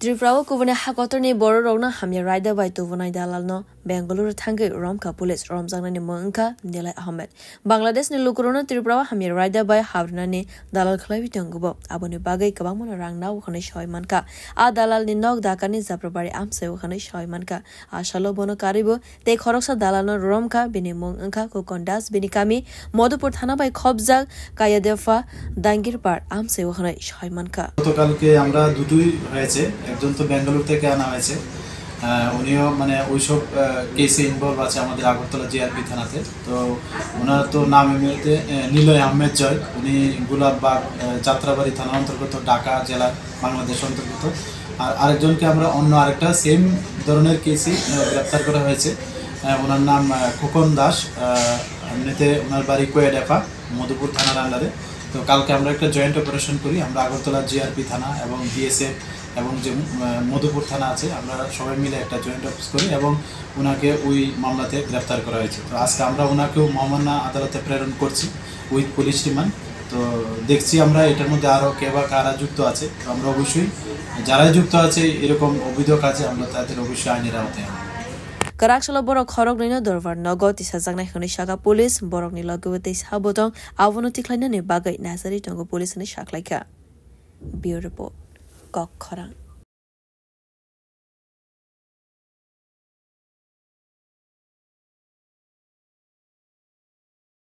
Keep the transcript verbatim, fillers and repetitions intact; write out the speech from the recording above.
Tripura o kubuni ha kotorni bororokno hamya raida bai tubunai dalalno Bengaluru thangwi romkha police. Romjaknani mung wngkha Nilay Ahmed. Bangladeshni lukurokno Tripura o hamya raida bai habrinani dalal khlaiwi tongo bo. Aboni bagwi kwbangmano rang nao hwnwi soi mankha. A dalalni nok Dhakani Japrabari amchaio hwnwi soi mankha. A salo bono karwibo tei khoroksa dalalno romkha, bini mung wngkha Khokon Das, bini kami Madhupur thana bai khopjak Kayadepha Dangirpar amchaio hwnwi soi mankha. গতকালকে আমরা দুটোই হয়েছে, একজন তো বেঙ্গালুরু থেকে আনা হয়েছে, আহ, উনিও মানে ওইসব কেসে ইনভলভ আছে আমাদের আগরতলা জিআরপি থানাতে। তো ওনার তো নাম এমনিতে আহ, নিলয় আহমেদ জয়। উনি গোলাপবাগ আহ, যাত্রাবাড়ি থানার অন্তর্গত, ঢাকা জেলার, বাংলাদেশ অন্তর্গত। আর আরেকজনকে আমরা অন্য আরেকটা সেম ধরনের কেসে আহ, গ্রেপ্তার করা হয়েছে। আহ, ওনার নাম আহ, খোকন দাস। আহ, এমনিতে ওনার বাড়ি কোয়েডেফা, মধুপুর থানার আন্ডারে। তো কালকে আমরা একটা জয়েন্ট অপারেশন করি, আমরা আগরতলা জিআরপি থানা এবং বিএসএফ এবং যে আহ, মধুপুর থানা আছে, আমরা সবাই মিলে একটা জয়েন্ট অফিস করি এবং ওনাকে ওই মামলাতে গ্রেপ্তার করা হয়েছে। তো আজকে আমরা ওনাকেও মহামান্য আদালতে প্রেরণ করছি উইথ পুলিশ রিমান্ড। তো দেখছি আমরা এটার মধ্যে আরো কে বা কারা যুক্ত আছে। তো আমরা অবশ্যই, যারাই যুক্ত আছে, এরকম অভিযোগ আছে, আমরা তাদের অবশ্যই আইনের আওতায় আনবো। Kwrak salo borok khoroknwino dorbar nogo tisajaknai hwnwi sakha police, borokni loge tei sabo tong, abono tikhlainani bagwi nasari tongo police hwnwi sakhlaikha. Bureau Report, Kok Khorang.